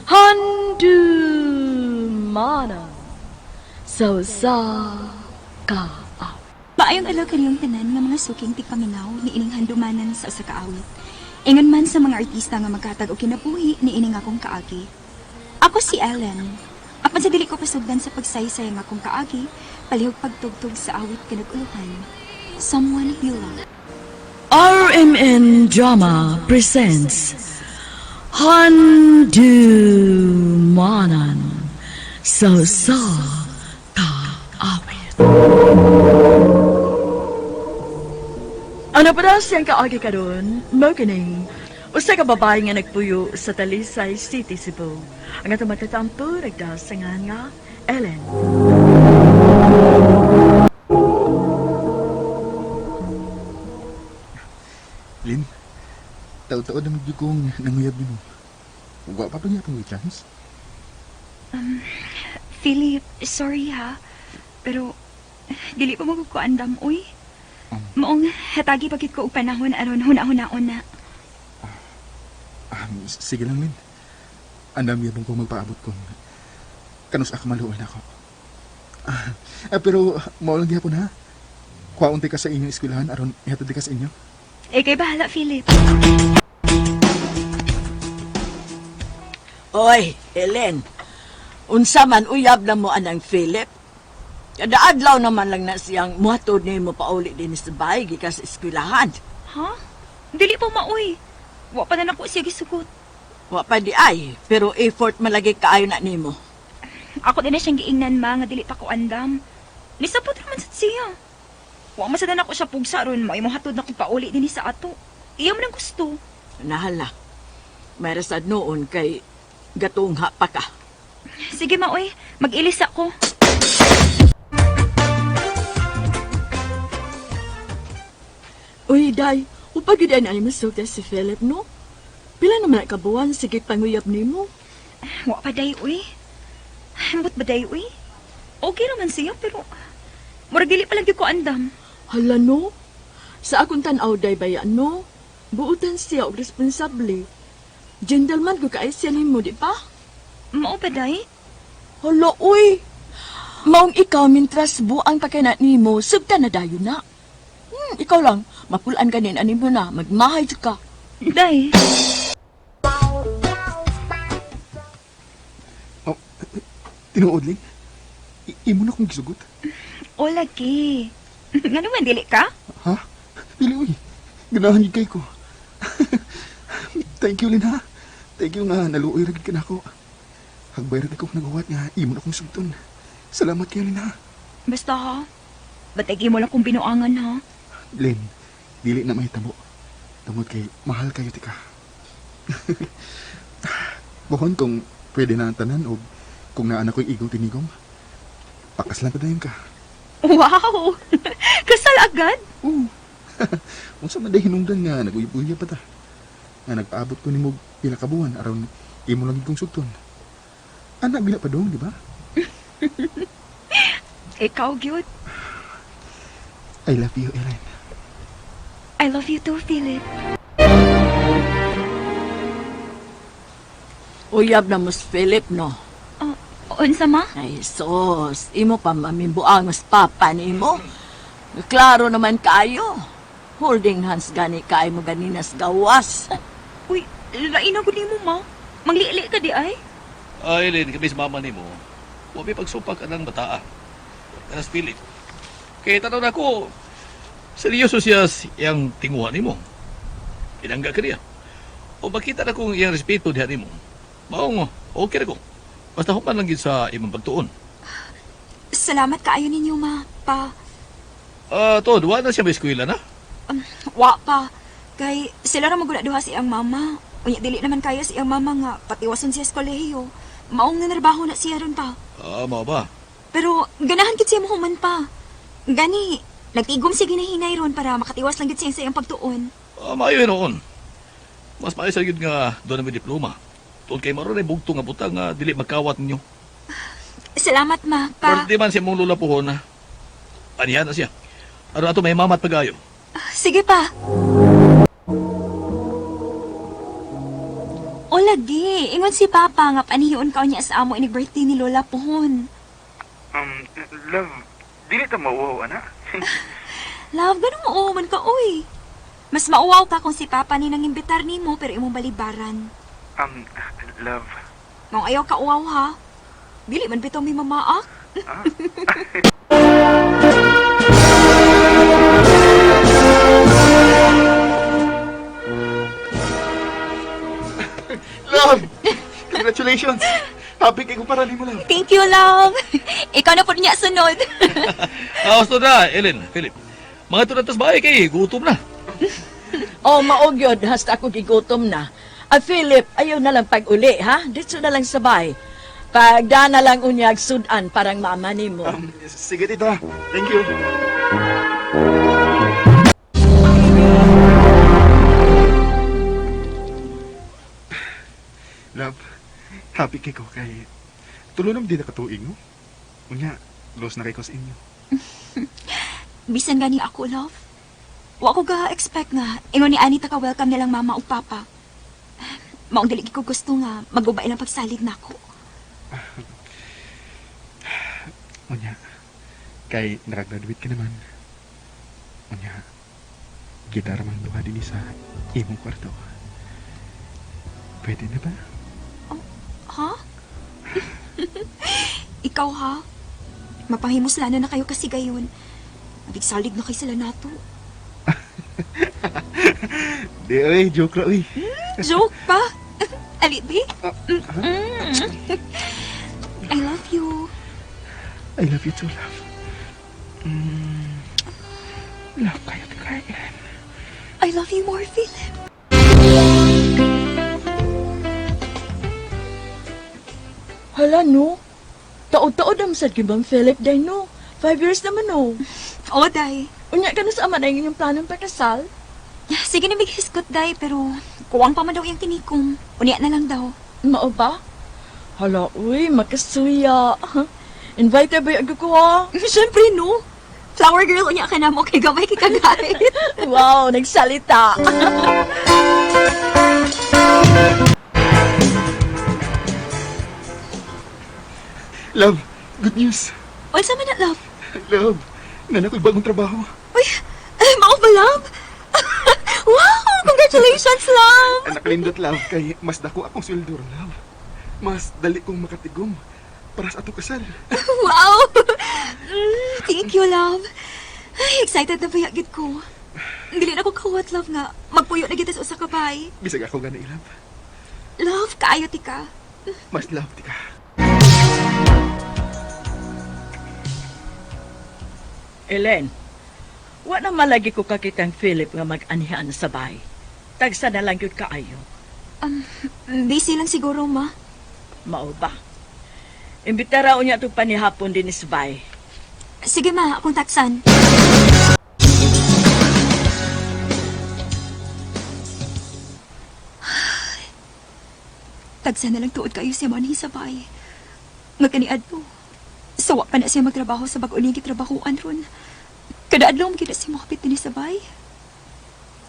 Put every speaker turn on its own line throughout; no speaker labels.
Handumanan sa usa ka awit.
Maayong adlaw kaniyong tanan nga mga suking tigpaminaw niining handumanan sa usa ka awit. Ingon man sa mga artista nga maghatag og kinabuhi niining akong kaagi. Ako si Ellen. Apan sa dili ko pasugdan sa pagsaysay ang akong kaagi, palihog pagtugtog sa awit kinag-uluhan. Someone You Love.
RMN Drama presents Handumanan sa usa ka awit. Ano pa daw siyang kaagi karon? Mao kining usa ka babae nga nagpuyo sa Talisay City, Cebu. Ang atong matatampo nagdasangan nga Ellen.
Lin, taod-taod naman gyud kong nanguyab nimo. Wa pa pa niya pang chance.
Philip, sorry ha. Pero dili pa mo ko andam uy. Maong hatagi pagit ko og panahon aron huna-hunaon na.
Sige lang, Lin. Andam gyud kong magpaabot kung kanus ka maluoy na ako. Pero mao lang gihapon ha. Kuwaon ka sa inyong eskwelahan aron ihatod ka sa inyo.
Ikay bahala, Philip.
Oy, Helen. Unsa man uyab na mo anang Philip? Kada adlaw naman lang na siyang muhatod nimo pauli din sa bahay gikan sa eskwelahan.
Ha? Dili pa maoy. Wa pa na nako siya gisugot.
Wa pa di ay, pero effort malagi kaayo na nimo.
Ako din na siyang giingnan ma nga dili pa ko andam. Nisapot raman sad siya. Wa man sad na nako siya pugsa ron maoy mohatod na ko pauli dinhi sa ato. Iya man ang gusto.
Nahala. May rasad noon kay gatungha pa ka.
Sige maoy, mag-ilis ako.
Uy, day, upag yun ay masugda si Philip, no? Pila naman na kabuwan, sige panguyab nimo.
Wa pa day uy. Ambot ba day uy? Okay raman siya pero murag dili pa lang gyud ko andam.
Hala, no? Sa akong tan-aw, day, baya, no? Buutan siya og responsable. Gentleman ko kaay siya nimo, di pa?
Mao ba day?
Hala, uy! Maong ikaw, mintras buang pa kay na nimo, sugta na dayon na. Ikaw lang, mapulaan ka nin, anin mo na, magmahay jud ka.
Day.
Oh, tinuod, Lin. Imo na kong gisugot.
O lagi. Ngano man dili ka?
Ha? Dili uy. Ganahan gyud kay ko. Thank you, Lin ha. Thank you nga naluoy ra gyud ka nako. Hagbay ra gyud kong naghuwat nga imo na kong sugton. Salamat kayo, Lin ha.
Basta ha. Batay mo lang kung binuangan ha.
Lin, dili na mahitabo. Tungod kay mahal kayo tika. Buhon kung pwede na ang tanan o kung naan ako'y igong tinigong. Pakas lang padayon ka.
Wow! Kasal agad?
Oo. Unsa man day hinungdan nga naguyab-uyab pa ta. Nga nagpaabot ko nimo pila ka buwan aron imo lang gid kong sugton. Ana bila pa dong, di ba?
Ikaw, gyud.
I love you, Ellen.
I love you too, Philip.
Uyab na mo si Philip, no?
Oh, unsa ma?
Ay, sus, imo pa mamimbuang mas papa nimo. Klaro naman kayo. Holding hands gani kayo mo ganinas gawas.
Uy, lain na gud nimo ma. Mangliili ka di ay.
Ay, Lin, kami sa mama nimo. Wa may pagsupak anang bataa. Kanas Philip. Kaya tanaw na ko, seryoso siya sa iyang tinguha nimo. Pinangga ka niya. O makita na kong iyang respeto diha nimo. Maong, okay ra ko. Basta human lang gid sa imong pagtuon.
Salamat kaayo ninyo ma, pa.
Ah, to, duwa na siya may eskwela na.
Wa pa. Kay sila ra magula duha si iyang mama. Unya dili naman kaya si iyang mama nga patiwason siya sa kolehiyo. Maong nanarbaho na siya ron pa.
Ah, mao ba?
Pero ganahan gid siya mohuman pa. Gani, nagtigom siya ginahinay ron para makatiwas lang gid siya sa iyang pagtuon.
Ah, maayo noon. Mas maayo sa gid nga doon na may diploma. Tuon kay maron ay bugtong nga butang nga dili magkawat ninyo.
Salamat ma, pa.
Pero di man siya mong lula puhon na. Anihan na siya. Aron ato may mamat pagayo.
Sige pa. Niingon si Papa nga panihion ka niya sa amo inig birthday ni Lola pohon.
Love, dili ta mauwaw, ana.
Love, ganun mo man ka, uy. Mas mauwaw ka kung si Papa ni nang imbitar nimo pero imong balibaran.
Love.
Maong ayaw ka uwaw ha. Dili man bitaw may mamaak.
Love! Congratulations! Happy kay ko para nimo, love.
Thank you, love. Ikaw na po niya sunod.
Ah, gusto na, Ellen, Philip. Mga ito na tas bahay kay, gutom na.
Oh, maog yun. Hasta ako gigutom na. Ah, Philip, ayaw na lang pag-uli, ha? Dito na lang sabay. Pagda na lang unyag sudan parang mama nimo.
Sige, tita. Thank you. Love, happy kay ko kay tulo naman din nakatuig, no? Unya, los na kay ko sa inyo.
Bisan gani ako, love. Wa ko ga-expect nga ingon ni Anita ka welcome nilang mama ug papa. Maong dili ko gusto nga maguba ilang pagsalig nako.
Unya, kay nakagraduate ka naman. Unya, gitara mang duha din sa imong kwarto. Pwede na ba?
Ha? Ikaw ha? Mapahimuslano na kayo kasi gayon. Mabigsalig na kay sila nato.
Di, oy, joke ra, oy.
Joke pa. Ali, be? Mm. I love you.
I love you too, love. Love kayo kay
I love you more, Philip.
Hala, no. Taod-taod ang sad gyud bang Philip day no. 5 years naman no.
Oh, day.
Unya ka na sa ama na inyong planong pagkasal.
Sige na bighiskot, day, pero kuwang pa man daw iyang tinikom. Unya na lang daw.
Mao ba? Hala, uy, makasuya. Invite ba yung ko ha?
Siyempre, no. Flower girl, unya ka na mo kay gamay kay kagay.
Wow, nagsalita.
Love, good news.
Unsa man na, love?
Love, nanakoy bagong trabaho.
Uy, eh, mao ba, love? Wow! Congratulations, love!
Anak lindot, love, kay mas dako akong sweldo, love. Mas dali kong makatigom para sa atong kasal.
Wow! Thank you, love. Ay, excited na ba gid ko. Dili na ko kawat, love nga. Magpuyo na kita sa usa ka bay.
Bisag ako gani, love.
Love, kaayo ti ka.
Mas love ti ka.
Ellen, wa na malagi ko kakitang Philip nga mag-anihan sa bahay. Tagsa na lang yun kaayo.
Busy lang siguro, ma.
Mao ba? Imbitara unya itong panihapon din is bay.
Sige, ma. Akong taksan. Tagsan na lang tuod kayo siya manhi sa bay. Magkaniadto. Sawa pa na siya magtrabaho sa bag-o niyang gitrabahoan ron. Kada adlaw magkita siya makapit dinhi sa bay.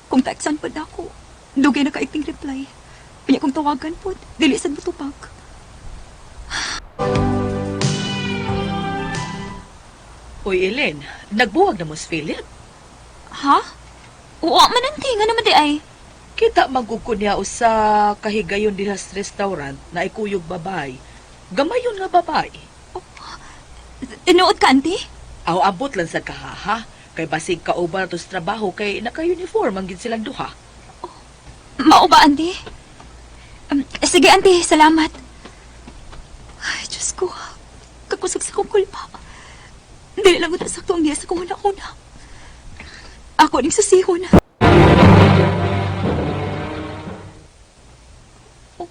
Kung taksan pa na ako, dugay na kaigting reply. Kanya kong tawagan po, dili sad motubag.
Uy, Ellen, nagbuwag na mo si Philip.
Ha? Oo, mananti nga naman di ay.
Kita magugko niya usa kahigayon diha sa restaurant na ikuyog babay. Gamayon nga babay.
Tinuod ka, auntie?
Aw abot lang sa kahaha. Kay basig kauban na to sa trabaho kay naka-uniform ang gid silang duha.
Mao ba, auntie? Sige, auntie. Salamat. Ay, Diyos ko. Kakusog sa kong kulpa. Dili lang ko sakto ang niya sa kong una-una. Ako ning susihon. Oh.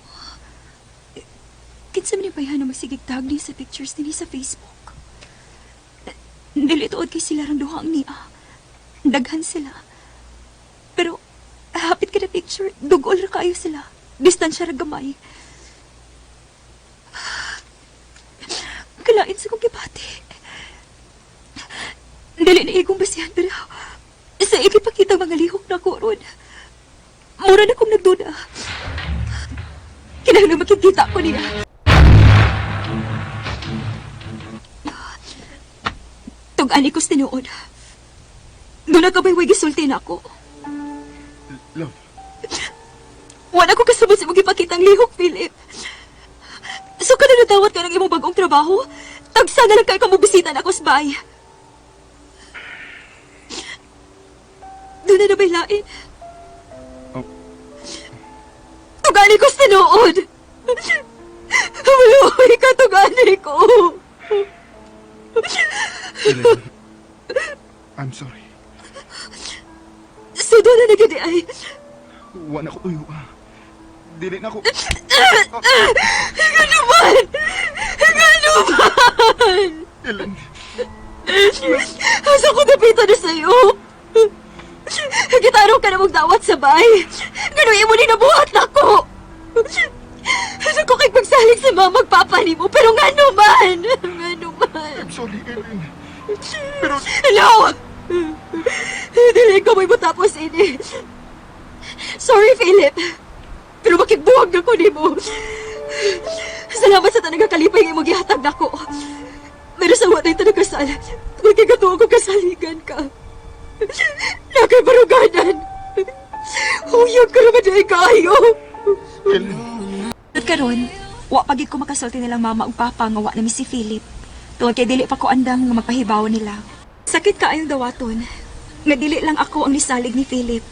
Kinsa man ni na magsigig tag ni sa pictures nini sa Facebook. Dili tuod kay sila rang duha ang niya. Daghan sila. Pero hapit ka na picture, dugol ra kayo sila. Distansya ra gamay. Kalain sa kong gibati. Dili na igong basihan pero sa ikipakita mga lihok na ko ron. Mura na kong nagduda. Kinahanglan makikita ko niya. Tug-ani ko sa tinuod. Doon na ka ba'y way gisulti na ako?
Love,
Wala ko kasabot sa imong gipakitang lihok, Philip. So kada nadawat ka ng imong bagong trabaho, tagsa na lang kay ka mobisita na ako sa bahay. Doon na nabay lain.
Oh.
Tugali ko sa tinuod. Maluoy ka, tugali ko.
Ellen, I'm sorry.
So doon na nagadi ay.
Wa na ko tuyo ah. Dili na ko.
Nga naman! Nga naman!
Ellen,
Asa ko napita na sa'yo? Gitarong ka na magdawat sa bay. Gano'n imo ni nabuhat na ko. Asa ko kay pagsalig sa mga magpapani mo, pero nga naman! Nga naman!
I'm sorry, Ellen. Pero
Hello! Dili ko may matapos ini. Sorry, Philip. Pero makigbuwag na ko nimo. Salamat sa tanang kalipay nga imong gihatag nako. Pero sa wa tayo kasal. Tungod kay katuo ko kasaligan ka. Nakay baruganan. Huyag ka naman ay kaayo.
Ellen,
At karon, wa pagid ko makasulti nilang mama ug papa nga wa na mi si Philip. Tungod kay dili pa ko andam nga magpahibaw nila. Sakit kaayong dawaton. Nga dili lang ako ang nisalig ni Philip.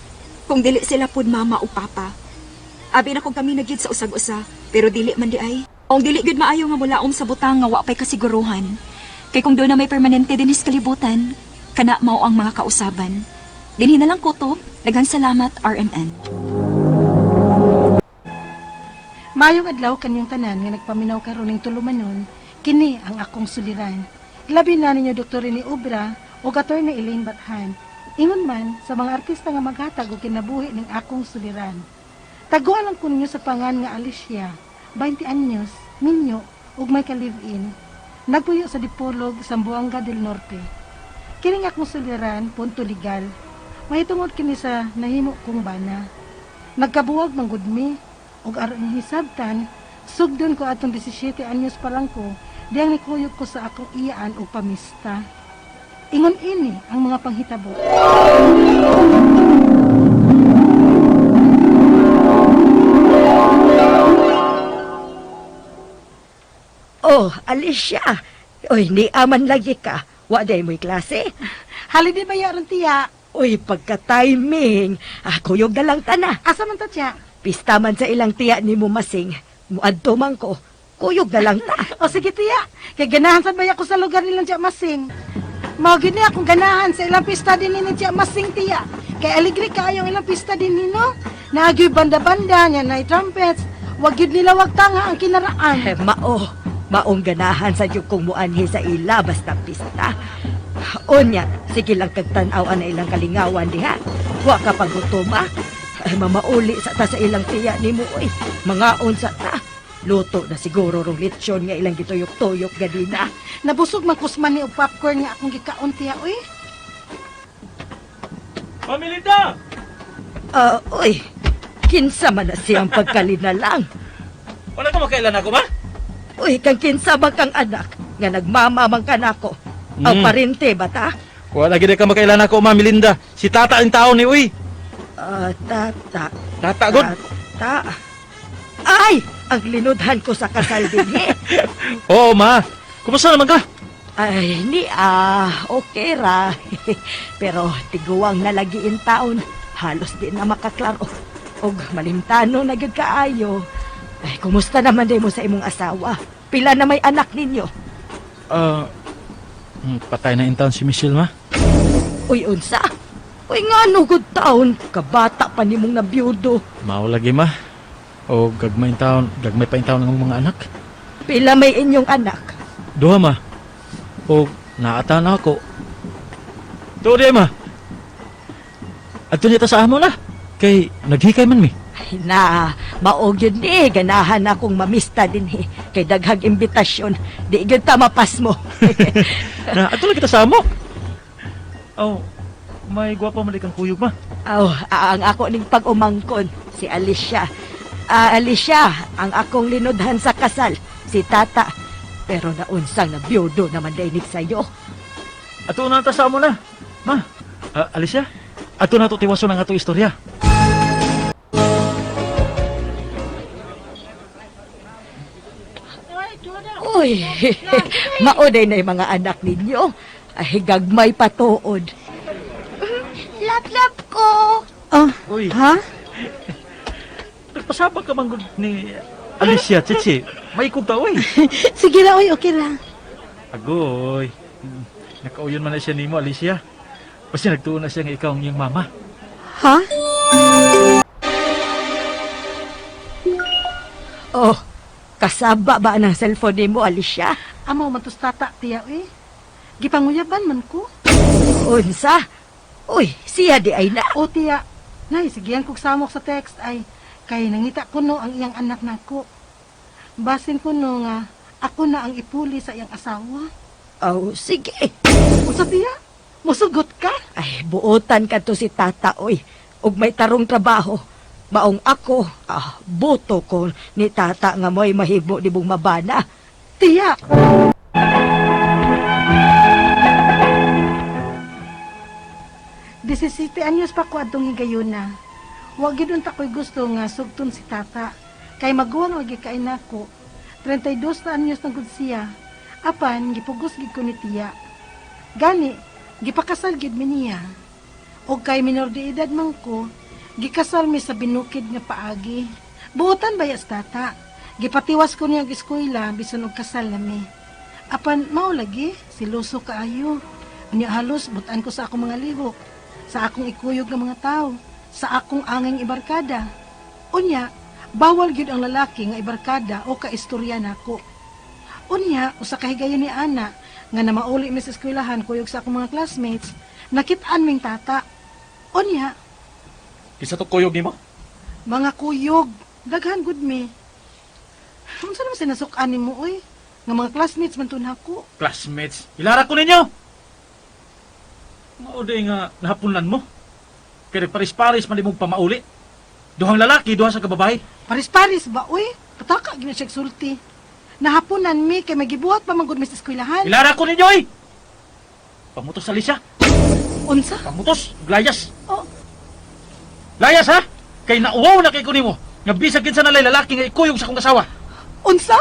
Kung dili sila pud mama ug papa. Abi na kung kami nagyud sa usag-usa, pero dili man di ay. Ang dili gyud maayo nga mulaom sa butang nga wa pay kasiguruhan. Kay kung doon na may permanente dinhis kalibutan, kana mao ang mga kausaban. Dinhi na lang kutob. Daghang salamat, RMN.
Maayong adlaw kanyang tanan nga nagpaminaw karon ning tulumanon, kini ang akong suliran. Labi na ninyo Dr. ni Obra o Attorney Elaine Bathan. Ingon man sa mga artista nga maghatag og kinabuhi ning akong suliran. Taguan lang ko ninyo sa pangan nga Alicia, 20 anyos, minyo ug may ka-live-in. Nagpuyo sa Dipolog, Zamboanga del Norte. Kining akong suliran punto legal. Mahitungod kini sa nahimo kong bana. Nagkabuwag man gud mi ug aron hisabtan, sugdon ko atong 17 anyos pa lang ko, diyang nikuyog ko sa akong iyaan og pamista. Ingon ini ang mga panghitabo.
Oh, Alicia. Uy, ni aman lagi ka. Wa day mo'y klase.
Holiday ba yaron tiya?
Uy, pagka-timing. Ah, kuyog na lang tana.
Asa man ta tiya?
Pista man sa ilang tiya ni mo masing. Muadto man ko. Kuyog na lang ta.
O sige tiya, kay ganahan sad baya ko sa lugar nilang tiya masing. Mao gid ni akong ganahan sa ilang pista din ni tiya masing tiya. Kay aligre kaayo ang ilang pista din ni no. Naagyoy banda-banda nya nay trumpets. Wag gyud nila wag tanga ang kinaraan.
Eh, mao. Maong ganahan sa dyug kong muanhi sa ila basta pista. Onya, sige lang kag tan-aw na ilang kalingawan diha. Wa ka pagutom ah. Ay, mamauli sa ta sa ilang tiya nimo oy. Mangaon sa ta. Luto na siguro rong lechon nga ilang gituyok-tuyok gadina.
Nabusog man kusman ni og popcorn nga akong gikaon tiya uy.
Pamilinda!
Ah, oy. Kinsa man na siyang pagkalinalang.
Wala ka makailan ako, ma?
Uy, kang kinsa man kang anak nga nagmamamang ka nako. Ang parente ba ta?
Wala gid ka makailan ako, ma, Melinda. Si tata ang tao ni uy.
Ah, tata.
Tata, god.
Tata. Ay, ang linudhan ko sa kasal din eh.
Oo, ma. Kumusta naman ka?
Ay, ni ah, okay ra. Pero tiguang nalagiin taon, halos di na makaklaro. Og malimtano na gyud kaayo. Ay, kumusta naman day mo sa imong asawa? Pila na may anak ninyo?
Ah, patay na in town si Michelle, ma.
Uy, unsa? Uy, nga no, good taon. Kabata pa nimong nabiyudo.
Mao lagi, ma. O gagmay in town, gagmay pa in town ang mga anak.
Pila may inyong anak.
Duha, ma. O naata na ako. Tuod ma. Adto niya ta sa amo na. Kay naghikay man mi.
Ay na, maog yun eh. Ganahan akong mamista din eh. Kay daghang imbitasyon. Di gyud ta mapas mo.
Na adto lang kita sa amo. Oh, may gwapa man kang kuyog ma.
Aw, ang ako ning pag-umangkon, si Alicia. Ah, Alicia, ang akong linudhan sa kasal, si Tata. Pero naunsang nabiyudo naman dainig sa'yo.
Ato na ta sa amo na. Ma, Alicia, ato na to tiwason ang ato istorya.
Uy, maoday na yung mga anak ninyo. Ay, gagmay patuod.
Love, love ko!
Oh,
Uy,
ha?
nagpasabag ka man gud ni Alicia, Chichi. May ta, uy.
Sige ra oy, okay ra.
Agoy. Nakauyon man na siya nimo, Alicia. Basta nagtuon na siya nga ikaw ang iyang mama.
Ha?
Oh, kasaba ba ng cellphone nimo, Alicia?
Amo man tos tata tiya oy. Gipanguyaban man ko.
Unsa? Uy, siya di ay na.
O tiya, nay sigihan kog samok sa text ay kay nangita ko no ang iyang anak nako. Basin ko no nga ako na ang ipuli sa iyang asawa.
Oh, sige.
Unsa tiya? Musugot ka?
Ay, buotan ka to si Tata, oy. Ug may tarong trabaho. Maong ako, boto ko ni Tata nga mo'y mahimo ni mong mabana.
Tiya. 17 anyos pa ko adtong higayuna. Wa gyud unta ko'y gusto nga sugton si tata. Kay maguwang lagi kay nako. 32 na anyos na gud siya. Apan gipugos gid ko ni tiya. Gani, gipakasal gid mi niya. Og kay minor de edad man ko, gikasal mi sa binukid nga paagi. Buotan ba sa tata? Gipatiwas ko niya ang eskwela bisan og kasal na mi. Apan mao lagi siluso kaayo. Unya halos butan ko sa akong mga lihok, sa akong ikuyog nga mga tao, sa akong anging ibarkada. Unya, bawal gyud ang lalaki nga ibarkada o kaistorya nako. Unya, usa ka higayon ni ana nga namauli mi sa eskwelahan kuyog sa akong mga classmates, nakit-an ming tata. Unya,
Isa to kuyog nimo?
mga kuyog, daghan gud mi. Unsa naman sinasuk-an nimo oy? Nga mga classmates man to nako.
Classmates, ilara ko ninyo! Mao di nga nahapunan mo. Kaya paris-paris man imong pamauli. Duhang lalaki, duha sa kababae.
Paris-paris ba oy? Pataka gyud na siya sulti. Nahaponan mi kay may gibuhat pa man gud mi sa eskwelahan.
Ilara ko ninyo, eh! Pamutos, Alicia.
Unsa?
Pamutos, layas.
Oh.
Layas, ha? Kay nauwaw na kay ko nimo. Nga bisag kinsa na lay lalaki nga ikuyog sa akong asawa.
Unsa?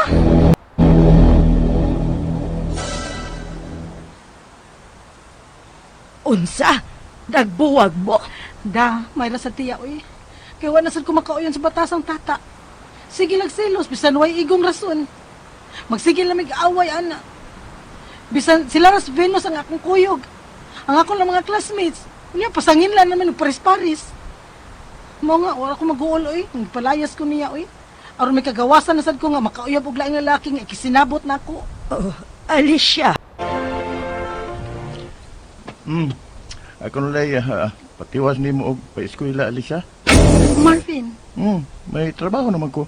Unsa? Nagbuwag mo?
Da, may ra sa tiya oy. Kay wa na sad ko makauyon sa batasang tata. Sige lang selos bisan way igong rason. Magsige lang mig away ana. Bisan sila ras Venus ang akong kuyog. Ang akong lang mga classmates. Unya pasangin lang naman og paris-paris. Mao nga wala ko mag-uol oy, palayas ko niya oy. Aron may kagawasan na sad ko nga makauyab og laing lalaki nga ikisinabot nako.
Oh, Alicia.
Ako nalay, patiwas nimo og paeskwela, Alicia.
Marvin,
May trabaho naman ko.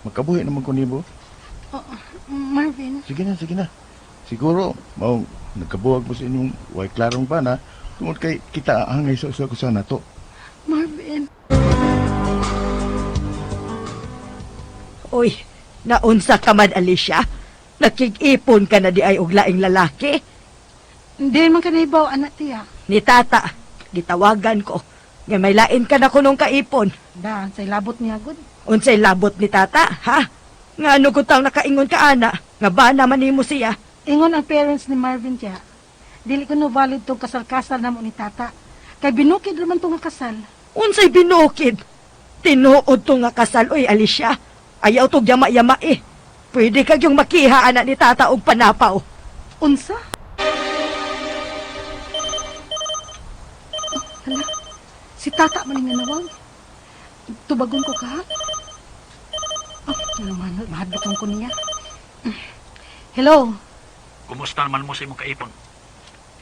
Makabuhi naman ko nimo.
oh, Marvin,
Sige na, sige na. Siguro, mao nagkabuwag mo sa inyong way klarong bana tungod kay kita ang angay sa usa ko sana to.
Marvin.
Uy, naunsa ka man, Alicia? Nakig-ipon ka na di ay og laing lalaki?
Hindi man kanibaw anak tiya.
Ni Tata, gitawagan ko. Nga may lain ka na kunong kaipon.
Da, sa labot niya gud.
Unsay labot ni Tata, ha? Nga ano ko taong nakaingon ka, ana? Nga ba naman nimo siya?
Ingon ang parents ni Marvin tiya. Dili ko no valid tong kasal-kasal namo ni tata. Kay binukid raman tong nga kasal.
Unsay binukid? Tinuod to nga kasal, oy, Alicia. Ayaw tog yama-yama eh. Pwede kag yung makiha, anak ni Tata, og panapaw.
Unsa? Oh, hala. Si tata man nga nawang. Tubagon ko ka. Oh, ano man, mahadlokon ko niya. Hello.
Kumusta naman mo sa imong kaipon?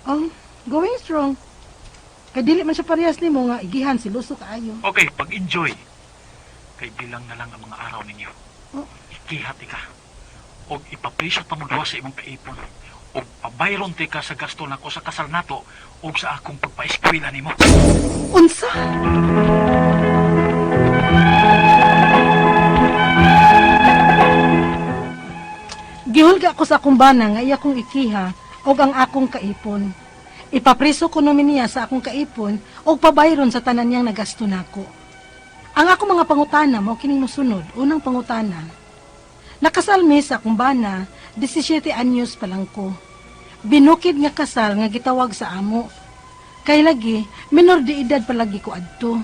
Oh, going strong. Kay dili man siya parehas nimo nga igihan si Luso kaayo.
Okay, pag-enjoy. Kay bilang na lang ang mga araw ninyo.
Oh.
Ikihat ka. Og ipapresyo pa mo duha sa imong kaipon. Og pabayron ti ka sa gasto nako sa kasal nato og sa akong pagpaeskwela nimo.
Unsa? Nangutana ko sa akong bana nga iya kong ikiha og ang akong kaipon. Ipapriso ko namin niya sa akong kaipon og pabayron sa tanan niyang nagasto nako. Ang akong mga pangutana mao kining mosunod. Unang pangutana. Nakasal mi sa akong bana, 17 anyos pa lang ko. Binukid nga kasal nga gitawag sa amo. Kay lagi, minor de edad palagi ko adto.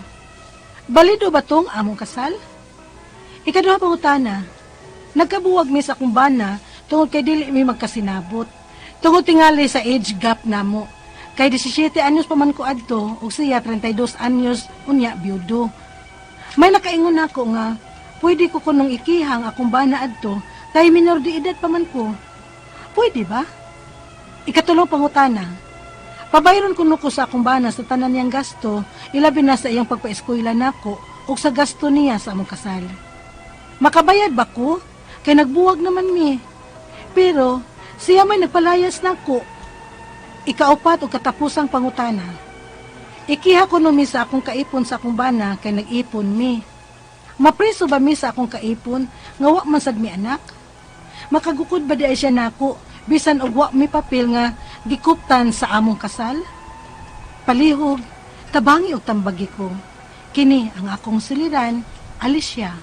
Balido ba tong among kasal? Ikaduha pangutana. Nagkabuwag mi sa akong bana tungod kay dili mi magkasinabot. Tungod tingali sa age gap namo. Kay 17 anyos pa man ko adto ug siya 32 anyos, unya byudo. May nakaingon nako nga pwede ko kunong ikihang akong bana adto kay minor de edad pa man ko. Pwede ba? Ikatulong pangutana. Pabayron kuno ko sa akong bana sa tanan niyang gasto, ilabi na sa iyang pagpaeskwela nako ug sa gasto niya sa among kasal. Makabayad ba ko? Kay nagbuwag naman mi. Pero siya may nagpalayas nako. Ikaupat o katapusang pangutana. Ikiha ko mi sa akong kaipon sa akong bana kay nag-ipon mi. Mapriso ba mi sa akong kaipon nga wa man sad mi anak? Makagukod ba di ay siya nako bisan og wa mi papel nga gikuptan sa among kasal? Palihog, tabangi og tambagi ko. Kini ang akong suliran, Alicia.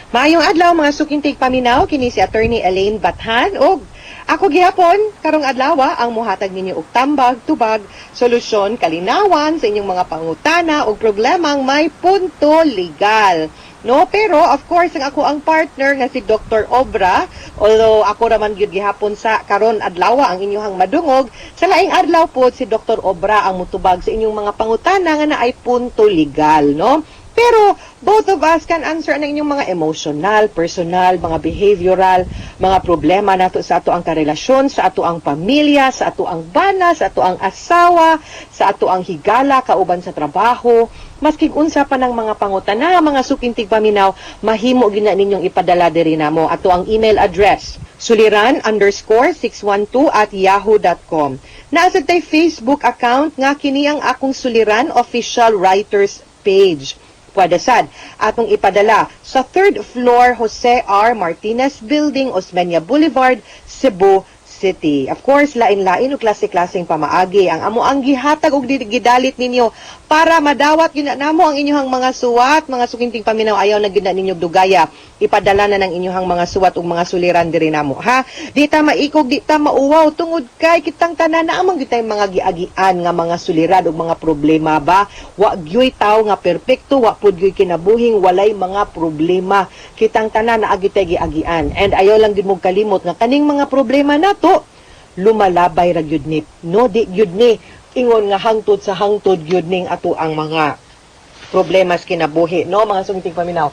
Maayong adlaw, mga suking tigpaminaw, kini si Attorney Elaine Bathan ug ako gihapon karong adlaw ang muhatag ninyo og tambag, tubag, solusyon, kalinawan sa inyong mga pangutana ug problemang may punto legal. No, pero of course ang ako ang partner nga si Dr. Obra, although ako raman gyud gihapon sa karon adlaw ang inyong madungog, sa laing adlaw pod si Dr. Obra ang mutubag sa inyong mga pangutana nga naay punto legal, no? Pero both of us can answer ang inyong mga emotional, personal, mga behavioral, mga problema nato sa ato ang karelasyon, sa ato ang pamilya, sa ato ang bana, sa ato ang asawa, sa ato ang higala, kauban sa trabaho. Maski unsa pa ng mga pangutana, mga suking tigpaminaw, mahimo gina ninyong ipadala diri namo. Ato ang email address, suliran_612@yahoo.com. Naa sad tay Facebook account nga kini ang Akong Suliran Official Writers page. Pwede sad atong ipadala sa third floor, Jose R. Martinez Building, Osmeña Boulevard, Cebu City. Of course, lain-lain o klase-klaseng pamaagi ang amo ang gihatag og gidalit ninyo para madawat gyud na namo ang inyong mga suwat, mga suking tigpaminaw. Ayaw na gyud na ninyo dugaya. Ipadala na ng inyong mga suwat ug mga suliran diri namo, ha. Di ta maikog, di ta mauwaw tungod kay kitang tanan na amang gyud tay mga giagian nga mga suliran ug mga problema ba. Wa gyuy tawo nga perpekto, wa pud gyuy kinabuhing walay mga problema. Kitang tanan naa gyud tay giagian. And ayaw lang gyud mo kalimot nga kaning mga problema nato lumalabay ra gyud ni, no? Di gyud ni ingon nga hangtod sa hangtod gyud ning ato ang mga problema sa kinabuhi, no, mga suking tigpaminaw?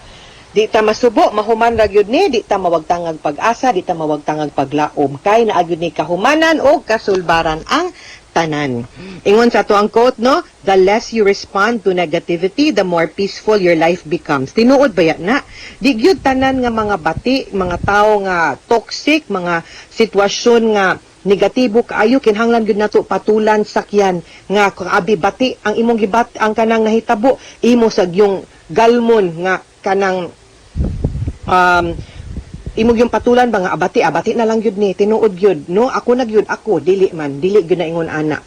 Di ta masubo, mahuman ra gyud ni. Di ta mawagtangag pag-asa, di ta mawagtangag paglaom kay naa gyud ni kahumanan o kasulbaran ang tanan. Ingon sa ato ang quote, no, "The less you respond to negativity, the more peaceful your life becomes." Tinuod ba na? Di gyud tanan nga mga bati, mga tao nga toxic, mga sitwasyon nga negatibo kaayo kinahanglan gyud nato patulan, sakyan nga kaabi bati ang imong gibat ang kanang nahitabo imo sa gyung galmon nga kanang imong yung patulan ba nga abati abati na lang gyud ni, tinuod gyud, no? Ako na gyud, ako dili man dili gyud na ingon ana.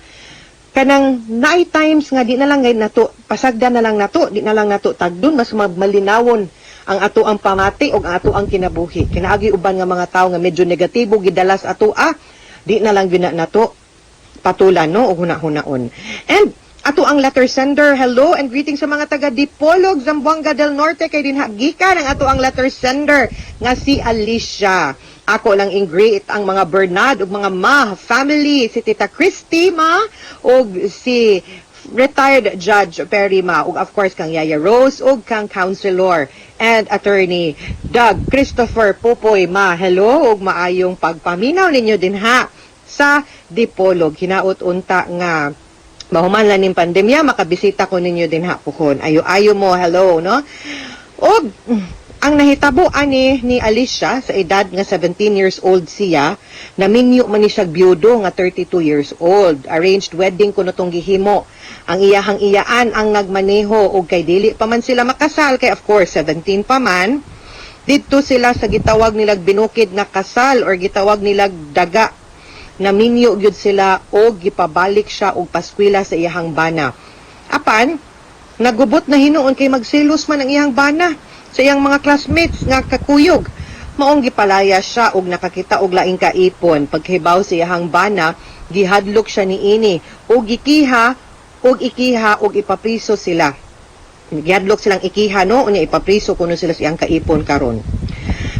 Kanang naay times nga di na lang gayud nato pasagdan na lang nato, di na lang nato tagdon, mas malinawon ang ato ang pamati og ang ato ang kinabuhi. Kinaagi uban nga mga tawo nga medyo negatibo gidalas ato, di na lang gyud na nato patulan, no, og huna-hunaon. And ato ang letter sender, hello and greetings sa mga taga Dipolog, Zamboanga del Norte, kay dinha gikan ang ato ang letter sender nga si Alicia. Ako lang i-greet ang mga Bernard ug mga Ma family, si Tita Christy Ma ug si retired Judge Perry Ma ug of course kang Yaya Rose ug kang Counselor and Attorney Doug Christopher Popoy Ma. Hello ug maayong pagpaminaw ninyo dinha sa Dipolog. Hinaot unta nga mahuman lang ning pandemya, makabisita ko ninyo dinha puhon. Ayo-ayo mo, hello, no? Og ang nahitabo ani ni Alicia, sa edad nga 17 years old siya, naminyo man ni siya byudo nga 32 years old. Arranged wedding kuno tong gihimo. Ang iyahang iyaan ang nagmaneho ug kay dili pa man sila makasal kay of course 17 pa man. Didto sila sa gitawag nilag binukid nga kasal or gitawag nilag daga. Naminyo gyud sila og gipabalik siya og paskwela sa iyahang bana. Apan nagubot na hinuon kay magselos man ang iyang bana sa iyang mga classmates nga kakuyog. Maong gipalaya siya og nakakita og laing kaipon. Paghibaw sa iyang bana, gihadlok siya niini og gikiha og ikiha og ipapriso sila. Gihadlok silang ikiha, no, unya ipapriso kuno sila sa iyang kaipon karon.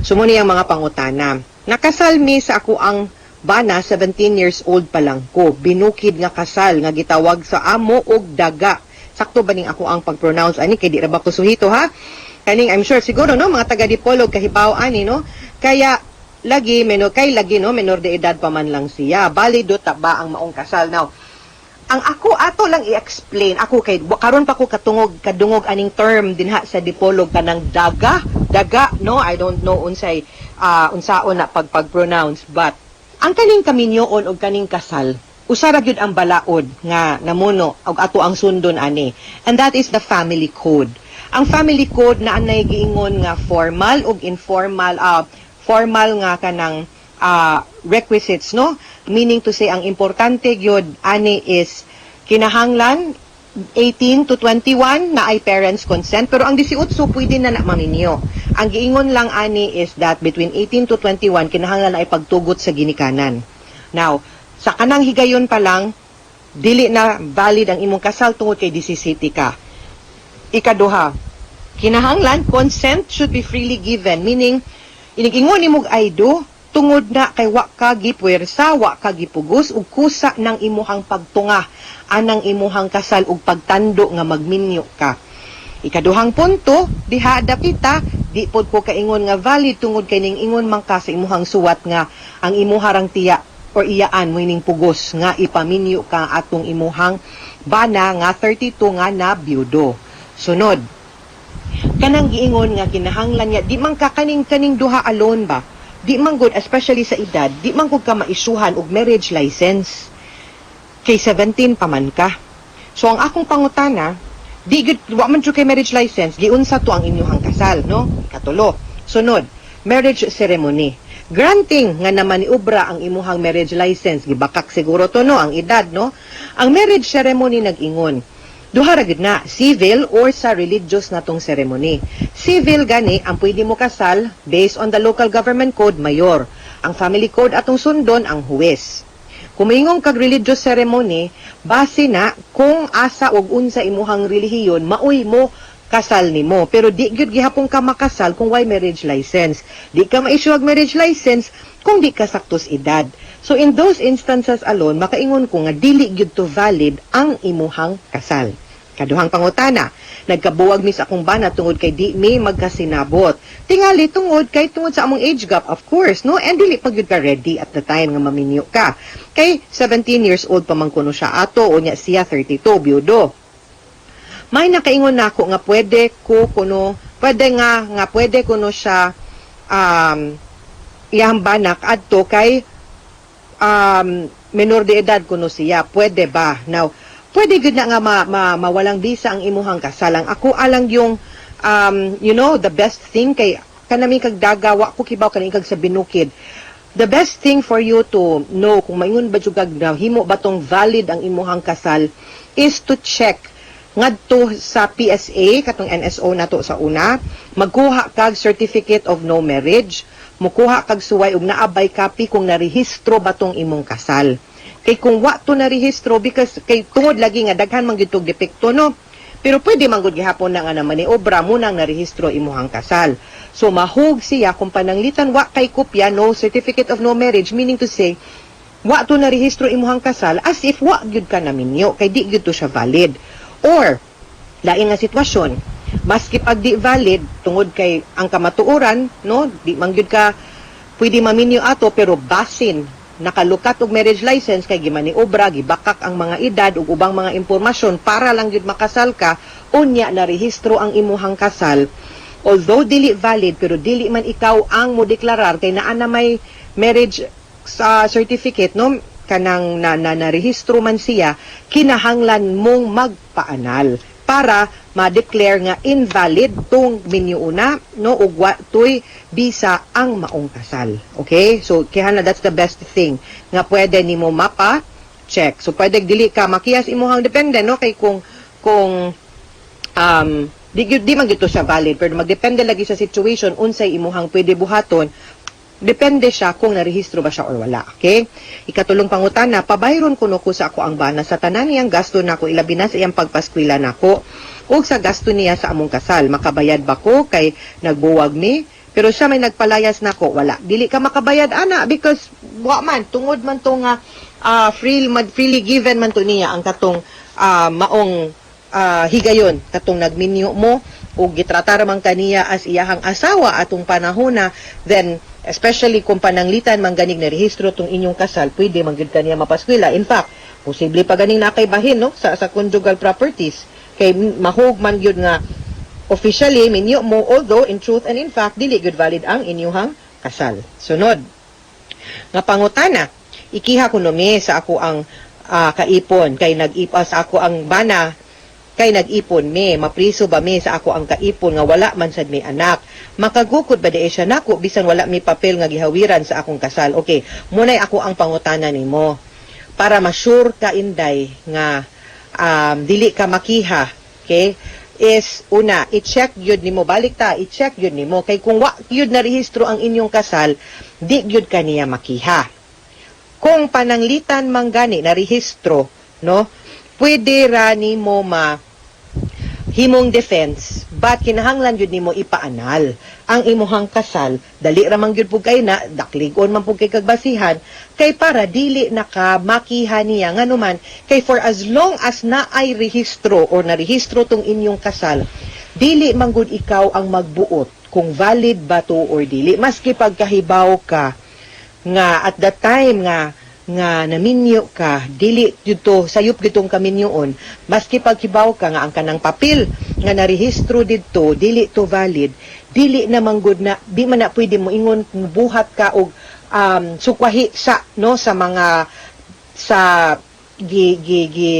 So mo ang mga pangutana. Nakasal mi sa ako ang bana, 17 years old pa lang ko. Binukid nga kasal nga gitawag sa amo og daga. Sakto ba ning ako ang pag-pronounce ani, kay di ra ba ko suhito, ha? Kaning I'm sure siguro, no, mga taga Dipolog kahibaw ani, no. Kaya lagi menor kay lagi, no, menor de edad pa man lang siya. Balido ta ba ang maong kasal? Now, ang ako ato lang i-explain ako kay karon pa ko katungog kadungog aning term dinha sa Dipolog, kanang daga daga, no. I don't know unsay unsaon na pag-pronounce, but ang kaning kaminyoon og kaning kasal, usa ra gyud ang balaod nga namuno og ato ang sundon ani, and that is the family code. Ang family code na anay giingon nga formal ug informal, formal nga kanang requisites, no, meaning to say, ang importante gyud ani is kinahanglan 18 to 21 na ay parents consent, pero ang 18 pwede na na maminyo. Ang giingon lang ani is that between 18 to 21 kinahanglan na ay pagtugot sa ginikanan. Now, sa kanang higayon pa lang, dili na valid ang imong kasal tungod kay 17 ka. Ikaduha, kinahanglan consent should be freely given, meaning inigingon nimog "I do" tungod na kay wa ka gipuwersa, wa ka gipugos, ug kusa ng imuhang pagtunga anang imuhang kasal ug pagtando nga magminyo ka. Ikaduhang punto, diha dapita, di pod ko kaingon nga valid tungod kay ning ingon man ka sa imuhang suwat nga ang imuharang tiya or iyaan mo ning pugos nga ipaminyo ka atong imuhang bana nga 32 nga na byudo. Sunod, kanang giingon nga kinahanglan niya, di man ka kaning kaning duha alone ba, di man gud, especially sa edad, di man gud ka maisyuhan og marriage license kay 17 pa man ka. So ang akong pangutana, di gud, wa man jud kay marriage license, giunsa to ang inyuhang kasal, no? Katulo, sunod, marriage ceremony. Granting nga naman ubra ang imuhang marriage license, gibakak siguro to, no, ang edad, no. Ang marriage ceremony, nag-ingon duha ra gud na, civil or sa religious na tong ceremony. Civil gani ang pwede mo kasal based on the local government code, mayor. Ang family code atong sundon, ang huwes. Kung moingon kag religious ceremony, base na kung asa og unsa imuhang relihiyon, maoy mo kasal nimo. Pero di gyud gihapon ka makasal kung way marriage license. Di ka ma-issue og marriage license kung di ka saktos edad. So in those instances alone, makaingon ko nga dili gyud to valid ang imuhang kasal. Kaduhang pangutana, nagkabuwag mi sa akong bana tungod kay di mi magkasinabot. Tingali tungod kay tungod sa among age gap, of course, no? And dili pa gyud ka ready at the time nga maminyo ka. Kay 17 years old pa man kuno siya ato, unya siya 32, byudo. May nakaingon nako nga pwede ko kuno, pwede nga nga pwede kuno siya iyang banak adto kay menor de edad kuno siya. Pwede ba? Now, pwede gud na nga mawalang bisa ang imuhang kasal. Ang ako alang yung the best thing, kay kanami kag daga, wa ko kibaw kaning kag sa binukid. The best thing for you to know kung maingon ba jud kag himo ba tong valid ang imuhang kasal is to check ngadto sa PSA, katong NSO nato sa una, magkuha kag certificate of no marriage, mukuha kag suway og naabay copy kung narehistro ba tong imong kasal. Kay kung wa to narehistro, because kay tungod lagi nga daghan man gyud tog depekto, no. Pero pwede man gud gihapon na nga naman ni obra mo nang narehistro imuhang kasal. So mahug siya kung pananglitan wa kay kopya, no certificate of no marriage, meaning to say wa to narehistro imuhang kasal, as if wa gyud ka naminyo kay di gyud to siya valid. Or lain nga sitwasyon, maski pag di valid tungod kay ang kamatuoran, no, di man gyud ka pwede maminyo ato, pero basin nakalukat og marriage license kay gimaniobra, gibakak ang mga edad ug ubang mga impormasyon para lang gyud makasal ka, unya narehistro ang imuhang kasal. Although dili valid, pero dili man ikaw ang mo deklarar kay naa na may marriage sa certificate, no, kanang na narehistro man siya, kinahanglan mong magpaanal. para ma-declare nga invalid tong minyo una, no, ug wa toy bisa ang maong kasal. Okay? So kaya that's the best thing nga pwede nimo mapa check. So pwede dili ka makiha sa imuhang depende, no, kay kung di man gyud to siya valid, pero magdepende lagi sa situation unsay imuhang pwede buhaton. Depende siya kung narehistro ba siya or wala. Okay? Ikatulong pangutana, pabayron kuno ko sa ako ang bana sa tanan niyang gasto nako, ilabi na sa iyang pagpaskwela nako ug sa gasto niya sa among kasal. Makabayad ba ko kay nagbuwag mi? Pero siya may nagpalayas nako, wala. Dili ka makabayad ana because wa man tungod man to nga freely given man to niya ang katong maong higayon katong nagminyo mo ug gitratar man kaniya as iyahang asawa atong panahona. Then especially kung pananglitan man ganig na rehistro tong inyong kasal, pwede man gyud kaniya mapaskwela. In fact, posible pa ganing nakay bahin, no, sa conjugal properties kay mahug man gyud nga officially minyo mo, although in truth and in fact dili gyud valid ang inyuhang kasal. Sunod nga pangutana, ikiha kuno mi sa ako ang kaipon kay nag-ipa sa ako ang bana kay nag-ipon mi. Mapriso ba mi sa ako ang kaipon nga wala man sad mi anak? Makagukod ba di siya nako bisan wala mi papel nga gihawiran sa akong kasal? Okay, munay ako ang pangutana nimo para ma-sure ka, inday, nga dili ka makiha, okay, is una, i-check gyud nimo. Balik ta, i-check gyud nimo kay kung wa gyud na rehistro ang inyong kasal, di gyud kaniya makiha. Kung pananglitan man gani na rehistro, no, pwede ra nimo ma himong defense, but kinahanglan gyud nimo ipaanal ang imuhang kasal. Dali ra man gyud pud kay na dakligon man pud kay kagbasihan kay para dili na ka makiha niya, nganuman kay for as long as naay rehistro or narehistro tong inyong kasal, dili man gud ikaw ang magbuot kung valid ba to or dili, maski pagkahibaw ka nga at that time nga naminyo ka, dili dito sayop gitong kaminyoon. Maski pagkibaw ka nga ang kanang papel nga narehistro didto dili to valid, dili na manggod na di man na pwede mo ingon buhat ka og sukwahi sa, no, sa mga sa gi, gi, gi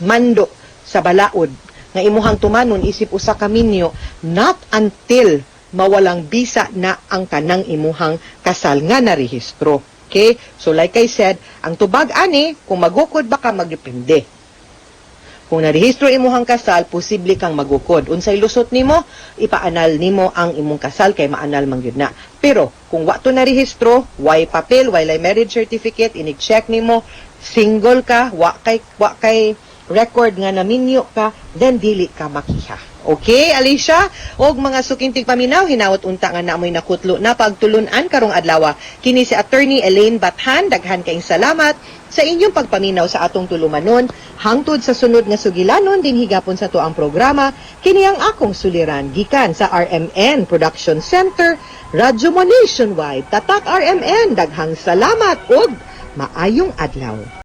mando sa balaod nga imuhang tumanon isip usa ka minyo, not until mawalang bisa na ang kanang imuhang kasal nga narehistro. Okay? So like I said, ang tubag ani, kung magukod ba ka, magdepende. Kung narehistro imuhang kasal, posible kang magukod. Unsay lusot nimo, ipaanal nimo ang imong kasal kay maanal man gyud na. Pero kung wa to narehistro, way papel, way marriage certificate, inig-check nimo, single ka, wa kay record nga naminyo ka, then dili ka makiha. Okay, Alicia? Og mga suking tigpaminaw, hinawat unta nga namoy nakutlo na pagtulunan karong adlaw. Kini si Attorney Elaine Bathan, daghan kaayong salamat sa inyong pagpaminaw sa atong tulumanon. Hangtod sa sunod nga sugilanon din higapon sa tuang programa, kini ang akong suliran gikan sa RMN Production Center, Radyo Mo Nationwide. Tatak RMN, daghang salamat ug maayong adlaw.